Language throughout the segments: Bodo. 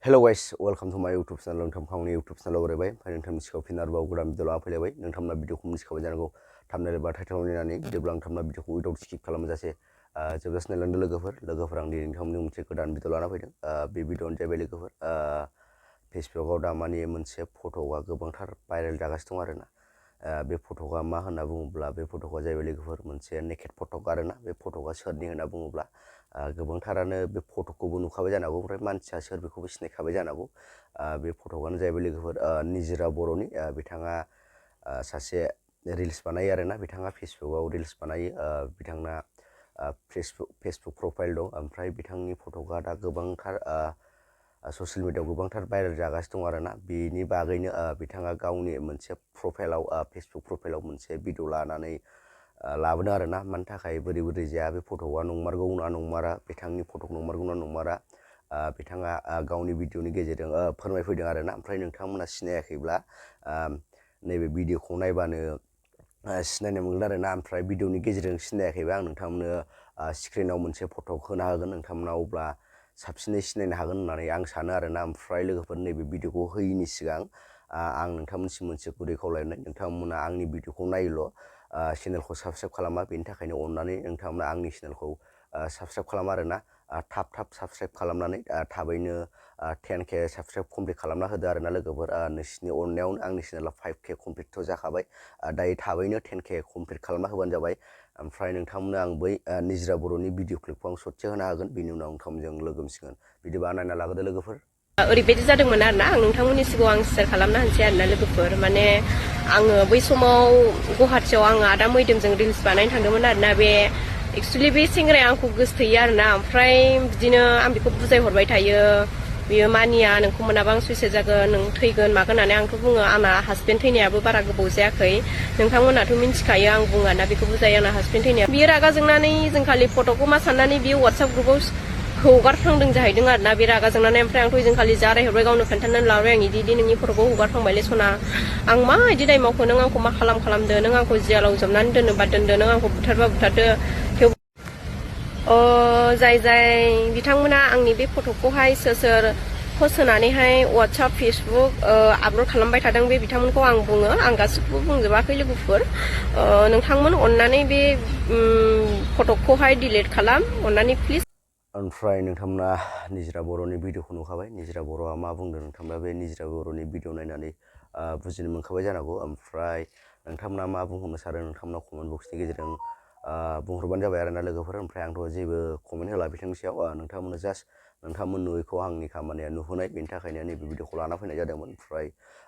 Hello guys, welcome to my YouTube channel. नोंथांनि YouTube channel ओरैबाय ओमफ्राय नोंथांनि सिगाङाव फिन आरोबाव गोदान भिडिअ लाना फैलायबाय। नोंथांमोना भिडिअखौ मिथिखाबाय जानांगौ थाम्बनेल एबा टाइटेलाव नायनानै जेब्ला नोंथांमोना भिडिअखौ उइदाउट स्किप खालामजासे जोबजासिम नायलांदो लोगोफोर आं दिनै नोंथांमोननि मोनसे गोदान भिडिअ लाना फैदों। बे भिडिअआनो जाहैबाय लोगोफोर फेसबुकआव दामानि मोनसे फट'आ गोबांथार भाइरेल जागासिनो दं आरोना। बे फट'आ मा होनना बुङोब्ला बे फट'आ जाहैबाय लोगोफोर मोनसे नेकेड फट'क आरोना। बे फट'आ सोरनि होनना बुङोब्ला गोबांथारानो बे फट'खौबो नुखाबाय जानांगौ ओमफ्राय मानसिया सोर बेखौबो सिनायखाबाय जानांगौ। बे फट'आनो जाहैबाय लोगोफोर निजरा बर'नि बिथाङा सासे रिल्स बानायो आरोना। बिथाङा फेसबुकआव रिल्स बानायो। बिथांना फेसबुक प्रफाइल दं ओमफ्राय बिथांनि फट'आ दा गोबांथार ससियेल मिडियाआव गोबांथार भाइरेल जागासिनो दं आरोना। बेनि बागैनो बिथाङा गावनि मोनसे प्रफाइलाव फेसबुक प्रफाइलाव मोनसे भिडिअ लानानै लाबोदों आरोना। मानि थाखाय बोरै जाया बे फट'आ नंमारगौ ना नंमारा, बिथांनि फट'खौ नंमारगौ ना नंमारा बिथाङा गावनि भिडिअनि गेजेरजों फोरमायफैदों आरोना। ओमफ्राय नोंथांमोना सिनायाखैब्ला नैबे भिडिअखौ नायबानो सिनायनो मोनगोन आरोना। ओमफ्राय भिडिअनि गेजेरजों सिनायाखैबा आं नोंथांमोननो स्क्रिनाव मोनसे फट' होना होगोन, नोंथांमोना अब्ला साबसिनै सिनायनो हागोन होननानै आं सानो आरोना। ओमफ्राय लोगोफोर नैबे भिडिअखौ होयैनि सिगां आं नोंथांमोनसिम मोनसे गुरै खावलायनाय, नोंथांमोना आंनि भिडिअखौ नायोल' चेनेलखौ साबस्क्राइब खालामा, बेनि थाखायनो अननानै नोंथांमोना आंनि चेनेलखौ साबस्क्राइब खालामा आरोना। थाब साबस्क्राइब खालामनानै थाबैनो 10K साबस्क्राइब कमप्लिट खालामना होदो आरोना लोगोफोर। नोंसिनि अननायावनो आंनि चेनेला 5K कमप्लिटथ' जाखाबाय, दायो थाबैनो 10K कमप्लिट खालामना होबानो जाबाय। ओमफ्राय नोंथांमोना आं बै निजरा बर'नि भिडिअ क्लिपखौ आं ससे होना होगोन, बिनि उनाव नोंथांमोनजों लोगो मोनसिगोन। बिदिबा नायना लाग्रोदो लोगोफोर। ओरैबायदि जादोंमोन आरोना, आं नोंथांमोननि सिगाङाव आं शेयार खालामना होनसै आरोना लोगोफोर। माने आङो बै समाव गुवाहाटियाव आङो आदा मैदोमजों रिल्स बानायनो थांदोंमोन आरोना। बे एक्सुवेलि बे सेंग्राया आंखौ गोसोथोयो आरोना। ओमफ्राय बिदिनो आं बेखौ बुजायहरबाय थायो, बियो मानिया, नोंखौ मोनाबा आं सुइसाइड जागोन, नों थैगोन मागोन होननानै। आंथ' बुङो आंना हासबेन्ड थैनायाबो बारा गोबाव जायाखै, नोंथांमोनाथ' मिन्थिखायो, आं बुङो आरोना बेखौ बुजायो, आंना हासबेन्ड थैनाया। बियो रागा जोंनानै जोंखालि फट'खौ मा साननानै बियो वाट्सएप ग्रुपाव हगारफ्लांदों जाहैदों आरोना, बे रागा जोंनानै। ओमफ्राय आंथ' जोंखालि जारायहरबाय, गावनो खोन्थानानै लाबाय आं इदि नोंनि फट'खौ हगारफ्लांबायलै सना, आं मा इदि दाय मावखो, नों आंखौ मा खालामदो, नों आंखौ जेलाव जोबनानै दोनोबा दोनदो, नों आंखौ बुथारबा बुथारदो, थेवबो जाय बिथांमोना आंनि बे फट'खौहाय सोर पस्ट होनानैहाय वाट्सएप फेसबुक आपल'ड खालामबाय थादों, बे बिथांमोनखौ आं बुङो, आं गासिखौबो बुंजोबाखै लोगोफोर। नोंथांमोन अननानै बे फट'खौहाय डिलिट खालाम अननानै प्लिज। ओमफ्राय नोंथांमोना निजरा बर'नि भिडिअखौ नुखाबाय, निजरा बर'आ मा बुंदों नोंथांमोना बे निजरा बर'नि भिडिअ नायनानै बुजिनो मोनखाबाय जानांगौ। ओमफ्राय नोंथांमोना मा बुंहरनो सानो नोंथांमोना कमेन्ट बक्सनि गेजेरजों बुंहरबानो जाबाय आरोना लोगोफोर। ओमफ्राय आंथ' जेबो कमेन्ट होला बिथांनि सायाव, नोंथांमोननो जास्ट नोंथांमोन नुयैखौ आंनि खामानिया नुहोनाय, बेनि थाखायनो नैबे भिडिअखौ लाना फैनाय जादोंमोन। ओमफ्राय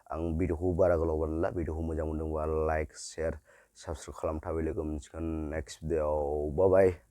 आं भिडिअखौ बारा गोलाव बानायला, भिडिअखौ मोजां मोनदोंबा लाइक शेयार साबस्क्राइब खालाम, थाबै लोगो मोनसिगोन नेक्स्ट भिडिअआव। बाय बाय।